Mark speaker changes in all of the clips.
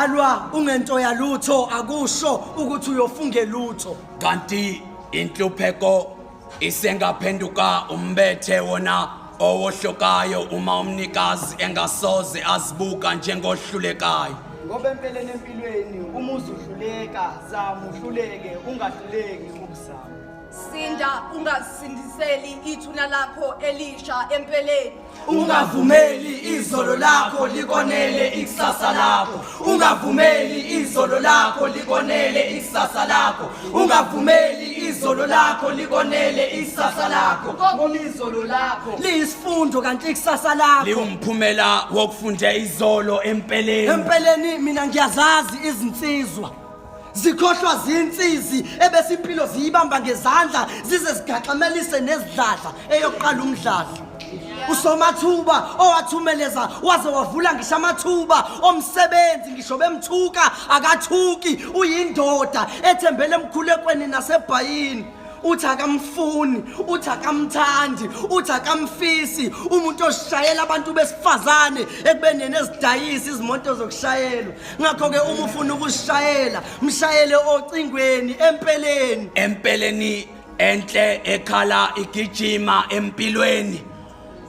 Speaker 1: Alwa ungento yalutho akusho ukuthi uyofunge lutho.
Speaker 2: Kanti inhlupheko isengaphenduka umbethe wona owohlokayo uma umnikazi engasoze azibuka njengohlulekayo.
Speaker 3: Ngoba empeleni empilweni uma uzuhluleka zama uhluleke ungahluleki ukuzama.
Speaker 4: Sinda ungazisindiseli ithuna lakho elisha empeleni.
Speaker 1: Ungavumeli izolo lakho likonele ikusasa lakho. Ungavumeli izolo lakho likonele ikusasa lakho. Ungavumeli izolo lakho likonele ikusasa lakho.
Speaker 3: Ngoba izolo lakho
Speaker 1: Liyisifundo kanti ikusasa lakho.
Speaker 2: Liwumphumela wokufunda izolo empeleni.
Speaker 1: Empeleni mina ngiyazazi izinsizwa. Zikhohlwa zinsizi ebese impilo ziyibamba ngezandla zize zigaxamelise nezidladla eyokuqala umdladla. Usomathuba owathumeleza waze wavula ngisho amathuba omsebenzi ngisho bemthuka akathuki uyindoda ethembele emkhulekweni nasebhayini. Uthi akamfuni, uthi akamthandi, uthi akamfisi umuntu oshayela abantu besifazane ekubeni yena ezidayisa izimoto zokushayelwa. Ngakho-ke uma ufuna ukushayela, mshayele ocingweni empeleni.
Speaker 2: Empeleni enhle ekhala igijima empilweni.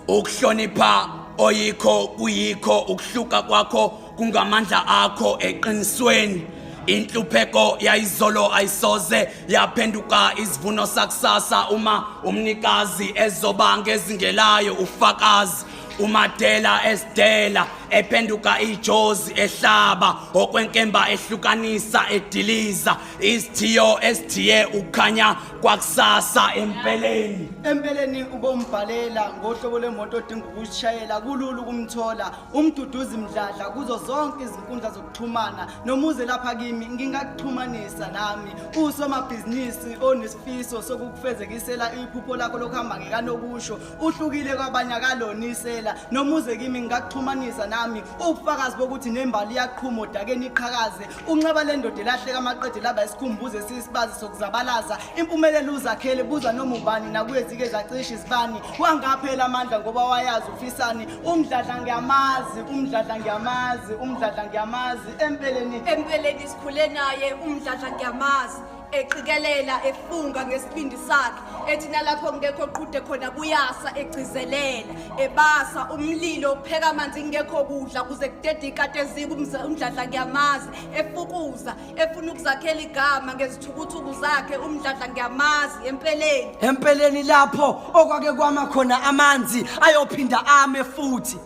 Speaker 2: Ukuhlonipha oyikho kuyikho ukuhluka kwakho kungamandla akho eqinisweni. Inhlupheko yayizolo ayisoze yaphenduka isivuno sakusasa uma umnikazi ezoba ngezingelayo ufakazi umadela esidela ephenduka ijozi ehlaba okwenkemba ehlukanisa ediliza isithiyo esithiye ukukhanya kwakusasa empeleni.
Speaker 3: Empeleni ubombhalela ngohlobo lwemoto odinga ukushayela kulula ukumthola uMduduzi Mdladla kuzo zonke izinkundla zokuxhumana nomuze lapha kimi ngingakuxhumanisa nami usomabhizinisi onesifiso sokukufezekisela iphupho lakho lokuhamba ngekanokusho uhlukile kwabanye akalona isela nomuze kimi ngingakuxhumanisa nami ubufakazi bokuthi nembali iyaqhuma odakeni iqhakaze unxeba lendoda elahleka amaqede laba isikhumbuzo esiyisibazi sokuzabalaza impumelelo uzakhele buza noma ubani nakuye zike zacisha izibani wangaphela amandla ngoba wayazi ufisani umdladla ngiyamazi umdladla ngiyamazi umdladla ngiyamazi empeleni
Speaker 4: Empeleni sikhule naye umdladla ngiyamazi eqikelela efunga ngesibindi sakhe ethi nalapho kungekho qhude khona kuyasa egcizelela ebasa umlilo upheka amanzi kungekho kudla kuze kudede ikati eziko umdladla ngiyamazi efukuza efuna ukuzakhela igama ngezithukuthuku zakhe umdladla ngiyamazi empeleni.
Speaker 1: Empeleni lapho okwake kwama khona amanzi ayophinda ame futhi.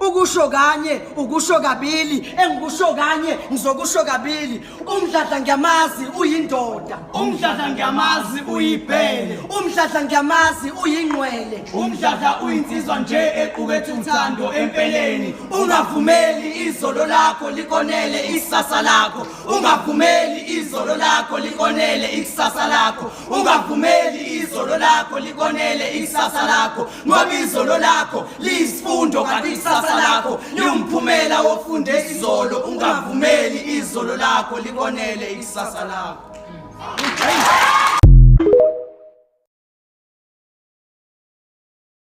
Speaker 1: Ukusho kanye ukusho kabili engikusho kanye ngizokusho kabili umdladla ngiyamazi uyindoda
Speaker 3: Umdladla ngiyamazi uyibhele
Speaker 1: umdladla ngiyamazi uyingqwele
Speaker 3: Umdladla uyinsizwa nje equkethe uthando empeleni
Speaker 1: Ungavumeli izolo lakho likonele ikusasa lakho Ungavumeli izolo lakho likonele ikusasa lakho Ungavumeli izolo lakho likonele ikusasa lakho Ngoba izolo lakho liyisifundo kanti ikusasa lakho liwumphumela wofunde izolo. Ungavumeli izolo lakho likonele ikusasa lakho.